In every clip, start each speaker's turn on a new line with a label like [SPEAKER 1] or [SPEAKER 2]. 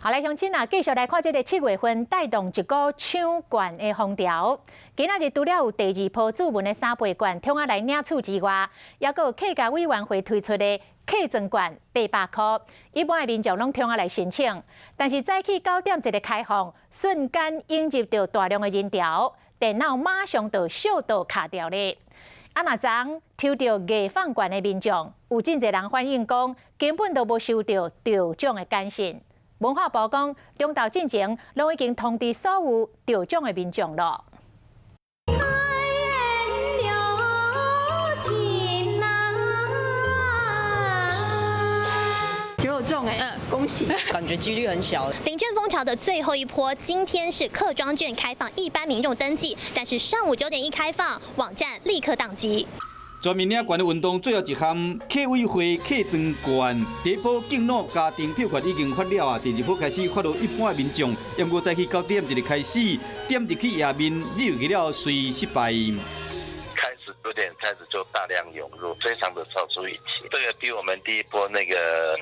[SPEAKER 1] 好來，鄉親啊，繼續來看這个7月份帶動一股搶券的風潮。今仔日除了有第二波注文的三倍券，通仔來領取之外，抑閣有客家委員會推出的客莊券800箍，一般的民眾攏通仔來申請。但是早起9點一个開放，瞬間湧入著大量的人潮，電腦馬上就燒到卡著咧。啊，若昨抽著藝放券的民眾，有真濟人反映講，根本都無收著著獎的簡訊。文化部講，中晝進前攏已經通知所有著獎的民眾囉。
[SPEAKER 2] 愛緣了情啊。
[SPEAKER 3] 有中哎，恭喜！
[SPEAKER 4] 感覺幾率很小。
[SPEAKER 5] 領券風潮的最後一波，今天是客莊券開放一般民眾登記，但是上午9點一開放，網站立刻宕機。
[SPEAKER 6] 全民領券的運動最後一項，客委會客莊券，第一波敬老家庭票券已經發了啊，第二波開始發予一般的民眾。毋過早起9點一個開始，點入去頁面，入去了隨失敗。
[SPEAKER 7] 開始9點開始就大量湧入，非常的超出預期。這個比我們第一波那個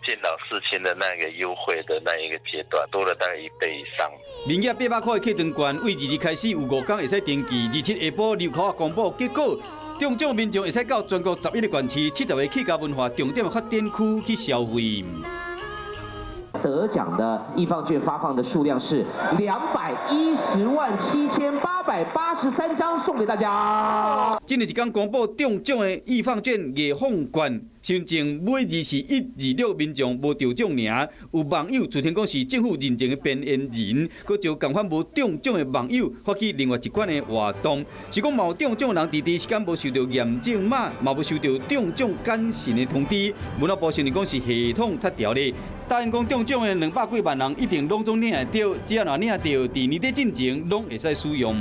[SPEAKER 7] 敬老世親的那個優惠的那一個階段多了大概1倍以上。
[SPEAKER 6] 面額800塊的客莊券，為22開始有5天會使登記，27下晡入口公布結果。中獎民眾會使到全國11個縣市、70個客家文化重點發展區去消費。
[SPEAKER 8] 得獎的藝放券發放的數量是2,107,883張，送給大家。
[SPEAKER 6] 今日一天公布中獎的藝放券、藝放券，先前尾字是126民眾無中獎爾，有網友自稱講是政府認證的邊緣人，閣將仝款無中獎的網友發起另外一款的活動，是講無中獎人佇第一時間無收到驗證碼，嘛無收到中獎簡訊的通知，文化部承認講是系統脫掉咧。答應講中獎的200幾萬人一定攏總領會著，只要若領著，佇年底進前攏會使使用。